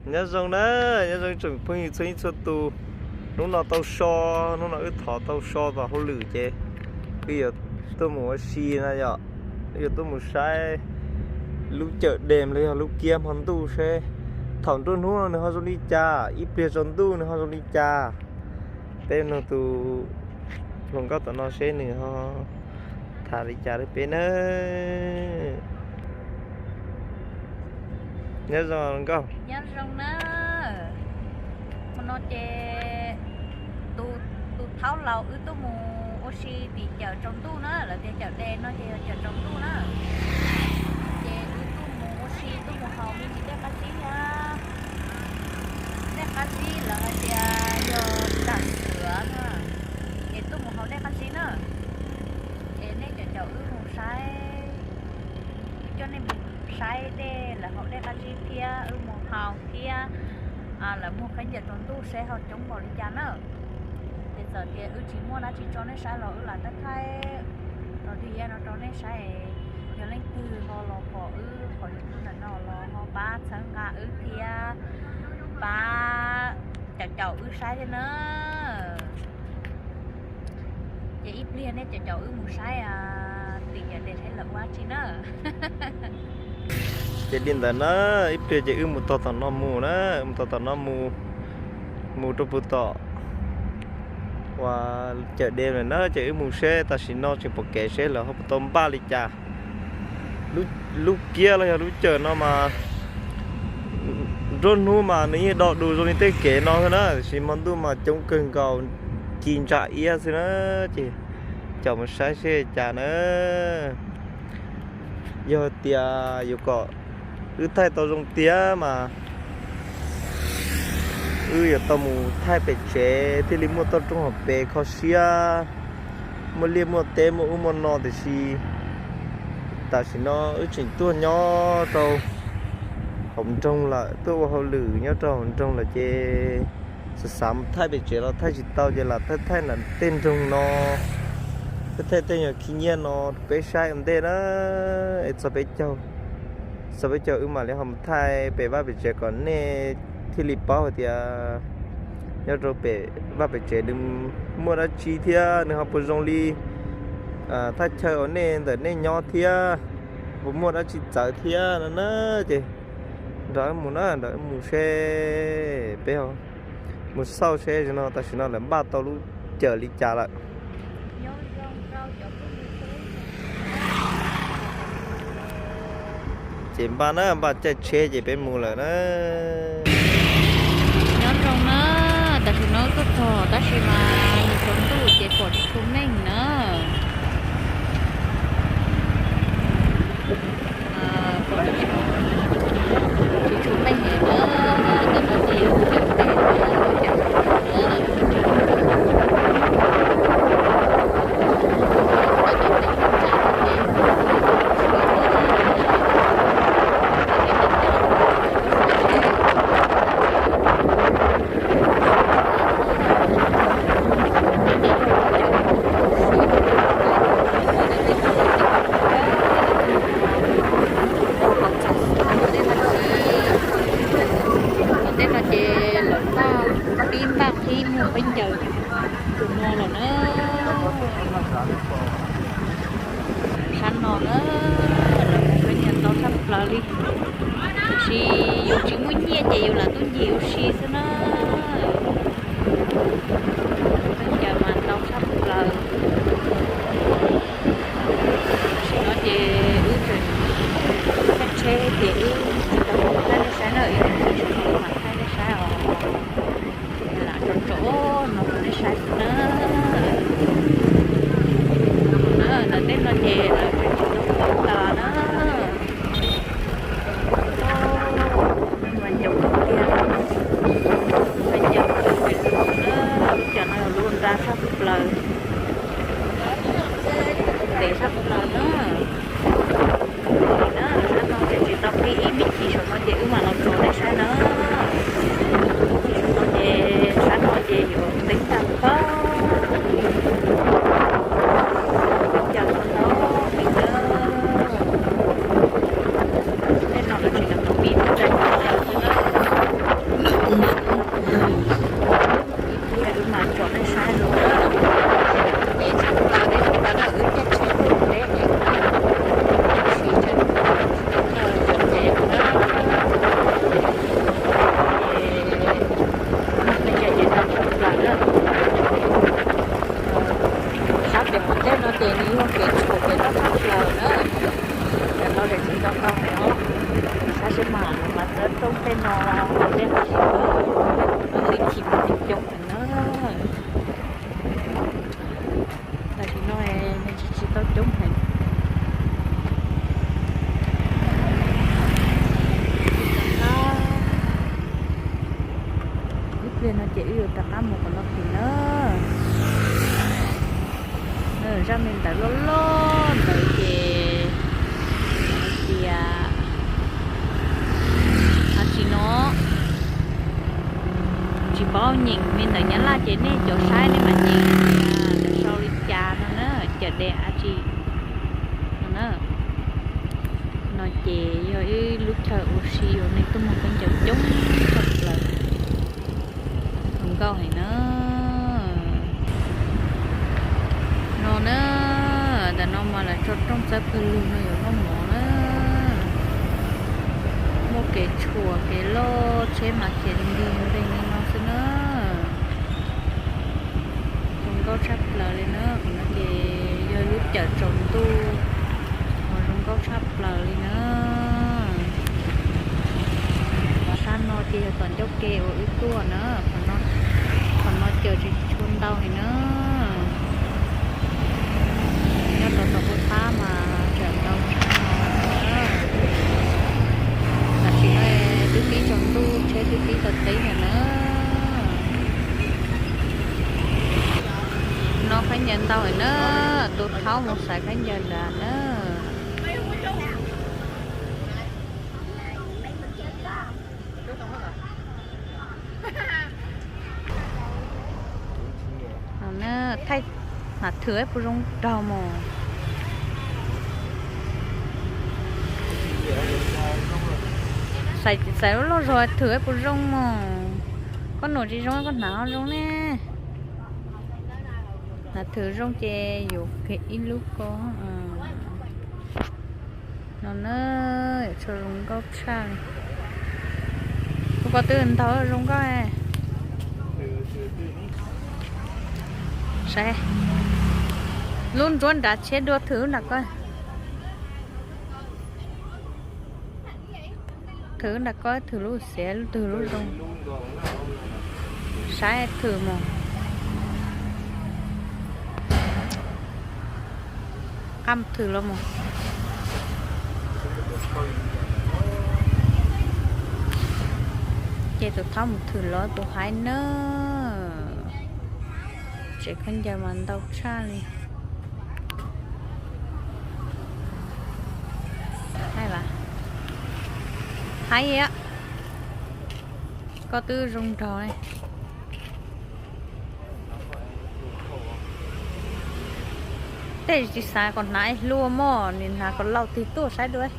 Nyob zoo na, nyob zoo tsoom phooj ywg txhua leej txhua tus. Hnub no tau so, hnub no wb thov tau so tom hauj lwm ces wb yuav tuaj mus ua si na yom. Wb yuav tuaj mus saib lub cawm Des los yog lub kiab hmo ntuj seb thaum nruab hnub no nws ho zoo li cas, ib pliag tsaus ntuj nws ho zoo li cas. Peb nug tus hluas nkauj tom no seb nws ho tham li cas rau peb na. Nyob zoo nkauj. Nyob zoo na. Hmo no ces tus thaub laus wb tuaj mus ua si tim cawm tsaus ntuj na, lawv tias cawm Des no ces yog cawm tsaus ntuj na. Ces wb tuaj mus ua si, tuaj mus haus me ntsis dej qab zib thiab. Dej qab zib lawv hais tias yog tam xiv na, es tuaj mus haus dej qab zib na. Es nej cov caum wb mus saib, wb coj nej mus saib dej lawv haus dej qab zib thiab wb mus haus thiab. Lawv muag khaub ncaws tsaus ntuj seb ho coob npaum li cas na. Ces txawm tias wb tsis muaj dab tsi tso nej saib los wb lam thaij thaij los tig no rau nej saib. Yog leej twg ho los pom wb qhov YouTube ntawm no los ho pab txhawb nqa wb thiab pab caum caum wb saib thiab na. Ces ib pliag nej caum caum wb mus saib tim cawm Des saib lawv ua dab tsi na. Ces li ntawd na, ib pliag ces wb mus txog tom no mus na, mus txog tom no mus, mus rau puag tom uas cawm Des lawm na, ces wb mus seb tam sim no tseem pom kev seb lawv ho puas tau npaj li cas. Lub kiab los yog lub cawm no mas nruab hnub mas nws yeej do dus zoo li tej kev no xwb na, tiam sis hmo ntuj mas coob kawg nkaus, ci ntsa iab xwb na. Ces caum mus saib seb cas na. Yog tias yuav kom wb thaij tau zoo tiag mas wb yuav tau mus thaij pem tsev thiaj li muaj toj roob hauv pes kho siab, muaj liaj muaj teb muaj ub muaj no, tiam sis tam sim no wb tseem tuaj nyob rau hauv nroog lawm, tuaj ua hauj lwm nyob rau hauv nroog lawm ces xav xav mus thaij pem tsev los thaij tsis tau ces lam thaij thaij nram tej nroog no, thaij thaij tej nyuag khib nyiab no rau peb saib ua ntej na. Es txog peb caug, txog peb caug wb mam li ho mus thaij pem vaj pem tsev kom nej thiaj li paub hais tias nyob rau pem vaj pem tsev nws muaj dab tsi thiab nws ho puas zoo li thaj chaw uas nej ntawm nej nyob thiab, puas muaj dab tsi txawv thiab no na. Ces nrog wb mus na, nrog wb mus seb peb mus xauj seb tam sim no lawv npaj tau lub cawm li cas lawm. Ces npaj na, npaj caij tsheb ces peb mus lawm na. Nyob zoo na, tam sim no tuaj txog tab sis mas nws tsaus ntuj ces pom tsis tshua meej na. Tsis tshua meej na, tam no ces Tej no ces lawv npaj, pib npaj qhib muag khaub ncaws tus no lawm na. Sab no na, lawv muag khaub ncaws ntau tshaj plaws li. Tiam sis yus tsis muaj nyiaj ces yus lam tuaj ncig ua si xwb na. Khaub ncaws mas ntau tshaj plaws. Tam sim no ces wb tseem caij tsheb ces wb tsis tau thaij nej saib na, wb tseem tsis tau mam thaij nej saib os. Lam tso tso no rau nej saib xwb na. Ntawm tej no ces lawv tseem tsis tau thaij tas na. Mas ncaus kawg tiag. Dej qhov no twb chim coob heev na. Tam sim no nws tsis tsis tau coob heev. Ib pliag no ces wb yuav rov qab mus qhov no tim na. Zaj me ntawv loj loj ntawd ces hais tias, hais tsis no, tsis paub nyeem me ntawv Nyab Laj ces nej cov saib nej mam nyeem tias sau li cas no na, cawm dej dab tsi no na. No ces yog ib lub chaw ua si uas neeg tuaj muag khaub ncaws coob tshaj plaws, zoo nkauj heev na. No na, ntawm no mas lawv tso rooj txawb pawg lug no yuav noj mov na. Muaj kev tshuam kev loj, tsheb mas khiav nti nti nti no xwb na. Zoo nkauj tshaj plaws li na. Qhov no ces yog lub cawm tsaus ntuj uas zoo nkauj tshaj plaws li na. Sab no ces yog tom ncauj ke uas wb tuaj na. Qhov no cawm tsis tshua ntau li na. Nyob rau tom qub qab mas cawm ntau tshaj no na. Tam sim no twb pib tsaus ntuj, tsheb twb pib tau teb lawm na. No khaub ncaws ntau lawm na, tus thaub mus xaiv khaub ncaws lawm na. Thaij hnav thwm puas zoo nraug mos. Xaiv lub loj zog thwm puas zoo mos. Koj num tsis zoo koj hnav ho zoo ne. Hnav thwm zoo ces yuav kiag ib lub ko. No na, yuav tshuav zoo nkauj tshaj li. Lub ko twb ntau zoo nkauj. Saib, lub ntsuab nrad tshiab dua thwm nram ko. Thwm nram ko, thwm lub xiav, lub twg lub zoo. Saib thwm mus. Qab thwm los mus. Ces tus thaub mus thwm los tus haiv na. Tsev khaub ncaws mas ntau tshaj li. Hais, koj twb zoo nraug li. Tej tsis xav kom hnav hlua mog, nim hnav kom laus tig tuaj saib dua.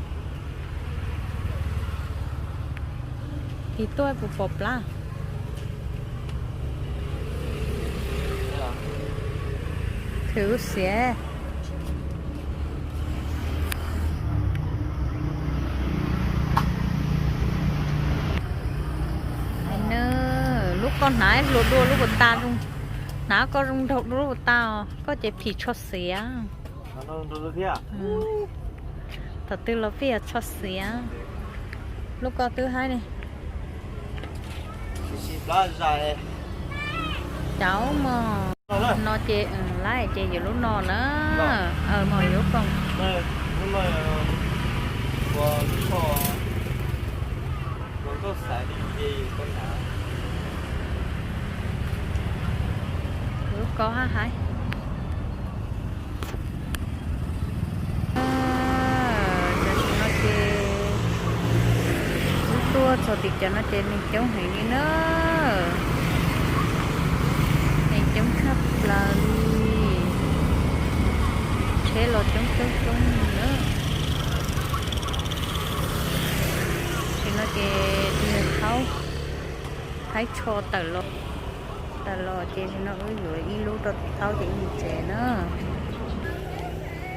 Tig tuaj puas pom plab. Thwm xiav. Lub koj hnav hlua dua lub puas tas zoo, hnav koj zoo nraug dua lub puas tas, koj ces phim tsho xiav. Thaum twg los pheej yog tsho xiav. Lub koj twb haib li. Cauv mog. No ces lawm ces yuav lub no na. Mog yuav koom. Lub koj hab haib. Tam sim no ces wb tuaj txog tim cov no ces neeg coob heev li na. Neeg coob tshaj plaws li. Tsheb los coob coob coob li na. Tam sim no ces tus thaub haib tsho tawm los, tawm los ces tam sim no wb yuav ib lub rau tus thaub ces wb mus tsev na.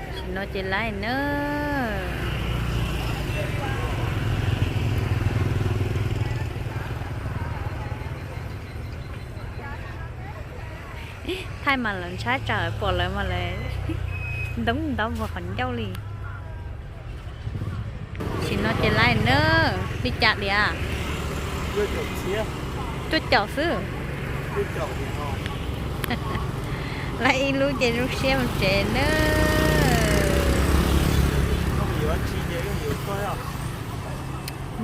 Tam sim no ces laib na. Thaij mas lawv ntshai tsam pom lawv mas lawv ntoo ntau npaum qhov ncauj li. Tam sim no ces laib na, li cas diam? Cuaj caum xwb. Lawv ib lub ces zoo siab mus tsev na.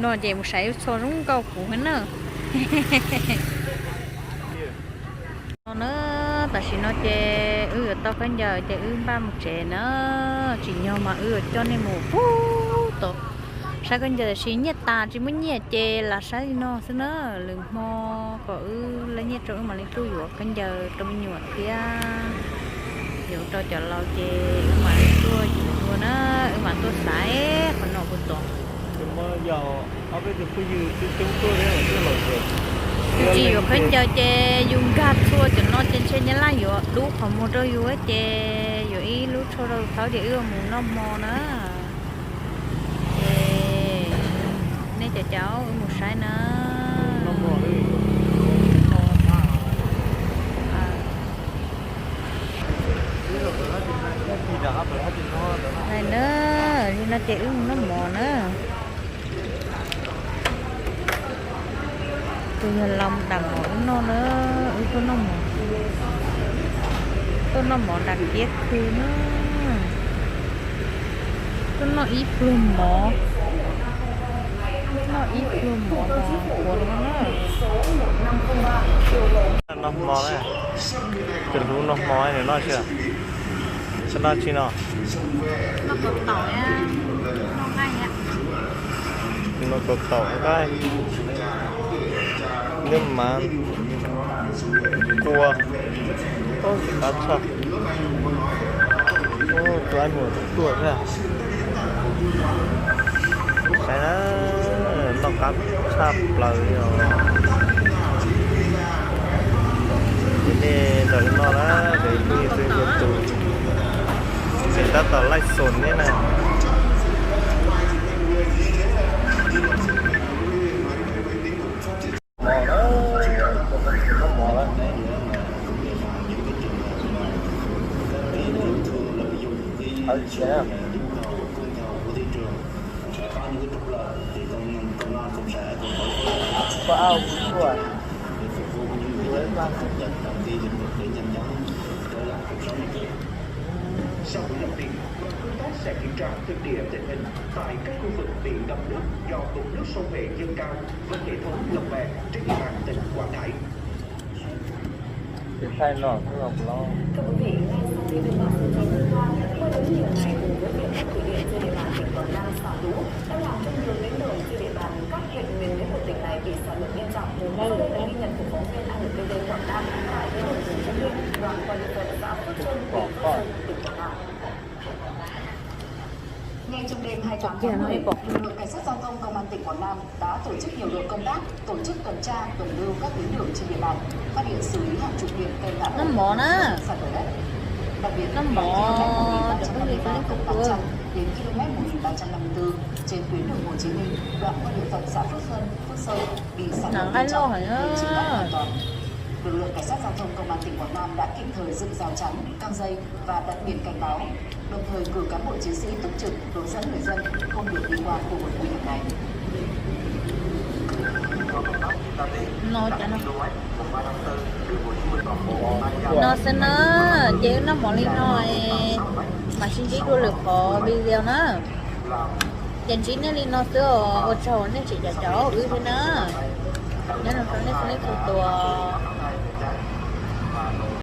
No ces mus saiv ib txho zoo nkauj kuv na. No na, tam sim no ces wb yuav tau khaub ncaws ces wb npaj mus tsev na. Tsim nyog mas wb yuav coj nej mus pub tom saib khaub ncaws, tiam sis nyiaj tas tsis muaj nyiaj ces lam saib li no xwb na. Lwm hmo kom wb laj nyiaj rau wb mam li tuaj yuav khaub ncaws rau me nyuam thiab yuav rau cov laus ces wb mam li tuaj yuav dua na. Wb mam tuaj xaiv qhov no puas tom. Yus tsis yuav khaub ncaws ces yus nkag txhua cov no ces ntshe nyab laj yuav dub qhov muag rau yus ces yuav ib lub tshuaj rau yus thaub ces wb mus noj hmo na. Ces nej cov caum wb mus saib na. Hais na, li no ces wb mus noj mov na. Tus yog los dam mov wb noj na, wb tuaj noj mov, tuaj noj mov nram kiab khw na. Tuaj noj ib pluag mov, noj ib pluag mov los puav no na. Noj hmo na, cov hluas noj hmo nws noj tsi, noj tsi no. Noj kaus taum nqaij, nyob mas kua, qab tshaj, tus aib mus tuaj thiab. Saib na, noj qab tshaj plaws li os. Ces nej nrog wb noj na, ces ib tug ib tug tus tseem tab tom laij xos neb na. Sau buổi làm việc, đoàn công tác sẽ kiểm tra thực địa tình hình tại các khu vực bị ngập nước do mực nước sông Hẹ dâng cao với hệ thống lồng bè trên địa bàn tỉnh Quảng Ngãi. Thịt thaij no los. Thưa quý vị, ngay sau khi cơn bão số chín qua, mưa lớn nhiều ngày cùng với việc các thủy điện trên địa bàn tỉnh Quảng Nam xả lũ đã làm cho nhiều cánh đồng trên địa bàn các huyện miền núi của tỉnh này bị sạt lở nghiêm trọng. Sau đây là ghi nhận của phóng viên A N T V Quảng Nam tại tuyến đường Hồ Chí Minh, đoạn qua địa phận xã Phước Xuân, huyện Phước Sơn, tỉnh Quảng Nam. Ngay trong đêm hai mươi tám tháng mười, lực lượng cảnh sát giao thông công an tỉnh Quảng Nam đã tổ chức nhiều đội công tác, tổ chức tuần tra, tuần lưu các tuyến đường trên địa bàn, phát hiện xử lý hàng chục điểm cây ngã đổ, sạt lở đất. Đặc biệt, đoạn km một nghìn ba trăm năm mươi ba cộng tám trăm đến km một nghìn ba trăm năm mươi tư trên tuyến đường Hồ Chí Minh, đoạn qua địa phận xã Phước Xuân, Phước Sơn bị sạt lở nghiêm trọng, hiện chưa đáp hoàn toàn. Lực lượng cảnh sát giao thông công an tỉnh Quảng Nam đã kịp thời dựng rào chắn, căng dây và đặt biển cảnh báo, đồng thời cử cán bộ chiến sĩ túc trực hướng dẫn người dân không được đi qua khu vực nguy hiểm này. No xwb na, ces wb noj mov li no, mam sib ntsib dua lwm qhov video na. Ces ntsib nej li no xwb, ua tsaug nej tseem caum caum wb thiab na. Nyob zoo rau nej txhua leej txhua tus.